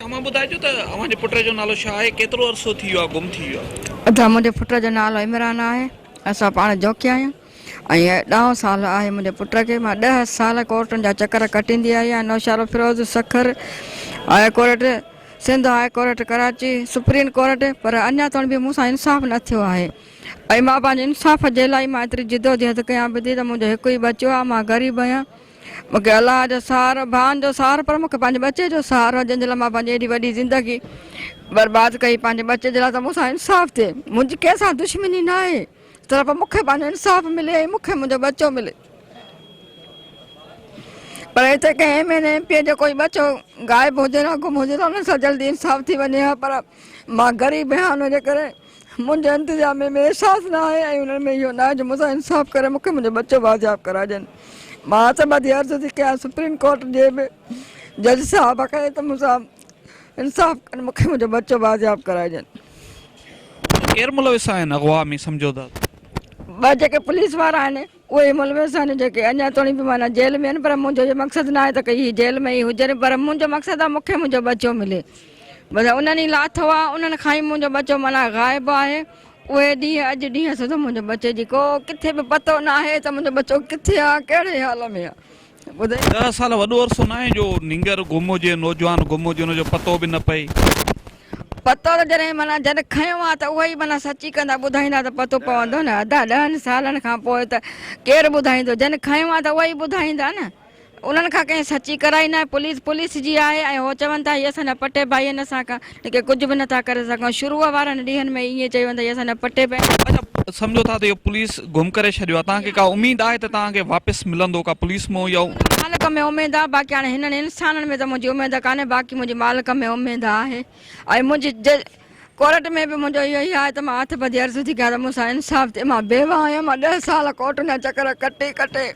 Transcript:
اوهان ٻڌائجو ته اوهان جي پٽ جو نالو ڇا آهي ڪيترو عرصو ٿي ويو آهي گم ٿي ويو آهي. ادا منهنجي پٽ جو نالو عمران آهي اسان پاڻ جوکيا آهيون ۽ ڏهون سال آهي منهنجي پٽ کي مان ڏهه سال ڪورٽن جا چڪر ڪٽيندي آئي آهيان Naushahro Feroze Sukkur high court Sindh high court Karachi supreme court پر اڃا تائين به مون سان انصاف نه ٿيو آهي ۽ مان پنهنجي انصاف جي لاء مان ايتري جدوجهد ڪيان پئي ٿي ته منهنجو هڪ ئي ٻچو آهي مان غريب آهيان مون کي الله جو سهارو، ڀائن جو سهارو پر مون کي پنهنجي ٻچي جو سهارو آهي جنهن جي لاء مان پنهنجي ايڏي وڏي زندگي برباد ڪئي پنهنجي ٻچي جي لاء ته مون سان انصاف ٿئي منهنجي ڪنهن سان دشمني نه آهي صرف مون کي پنهنجو انصاف ملي ۽ مون کي منهنجو ٻچو ملي پر هتي ڪنهن M N A M P A جو ڪوئي ٻچو غائب هجي ها گم هجي ها انهن سان جلدي انصاف ٿي وڃي ها پر مان غريب آهيان ان جي ڪري منهنجي انتظاميه ۾ احساس نه آهي ۽ انهن ۾ اهو نه آهي جو مون سان انصاف ڪري مون کي منهنجو ٻچو بازياب ڪرائجن. مان هٿ ٻڌي عرض ٿي ڪيان سپريم ڪورٽ جي به جج صاحب کي ته مون سان انصاف ڪن مون کي منهنجو ٻچو بازياب ڪرائجن. ڪير ملوث آهن اغوا ۾ سمجهو ٿا. ٻه جيڪي پوليس وارا آهن. اهي ملوث آهن جيڪي اڃا توڻي به معنيٰ جيل ۾ آهن پر منهنجو اهو مقصد ناهي ته هي جيل ۾ ئي هجن پر منهنجو مقصد آهي مون کي منهنجو ٻچو ملي بس انهن ئي لاٿو آهي انهن کان ئي منهنجو ٻچو معنيٰ غائب آهي اهي ڏينهن اڄ ڏينهن سوڌو منهنجو ٻچي جي ڪو ڪٿي به پتو ناهي ته منهنجو ٻچو ڪٿي آهي ڪهڙي حال ۾ آهي. ڏهه سال وڏو عرصو ناهي جو نينگر گم هجي، نوجوان گم هجي ان جو پتو به نه پئي. پتو ته جڏهن معنيٰ جڏهن کنيو آ ته اهي ئي معنيٰ سچي ڪندا ٻڌائيندا ته پتو پوندو نه ادا ڏهن سالن کان پوء ته ڪير ٻڌائيندو جن کنيو آ ته اهي ئي ٻڌائيندا نه انهن کان ڪنهن سچي ڪرائي ناهي پوليس پوليس جي آهي ۽ هو چون ٿا هي اسان جا پٽي ڀائي آهن اسان کان ڪي ڪجهه به نٿا ڪري سگهون شروع وارن ڏينهن ۾ ائين چيو ويندو هي اسان جا پٽي ڀائي آهن. اڇا سمجهو ٿا ته اهو پوليس گم ڪري ڇڏيو آهي توهان کي ڪا اميد آهي ته توهان کي واپس ملندو ڪا پوليس مون يا. مالڪ ۾ اميد آهي باقي هاڻي هنن انسانن ۾ ته منهنجي اميد ڪانهي باقي منهنجي مالڪ ۾ اميد آهي ۽ منهنجي ڪورٽ ۾ به منهنجو اهو ئي آهي ته مان هٿ ٻڌي عرض ٿي ڪيان ته مون سان انصاف ٿئي مان بيواهه آهيان مان ڏهه سال ڪورٽن جا چڪر ڪٽي ڪٽي.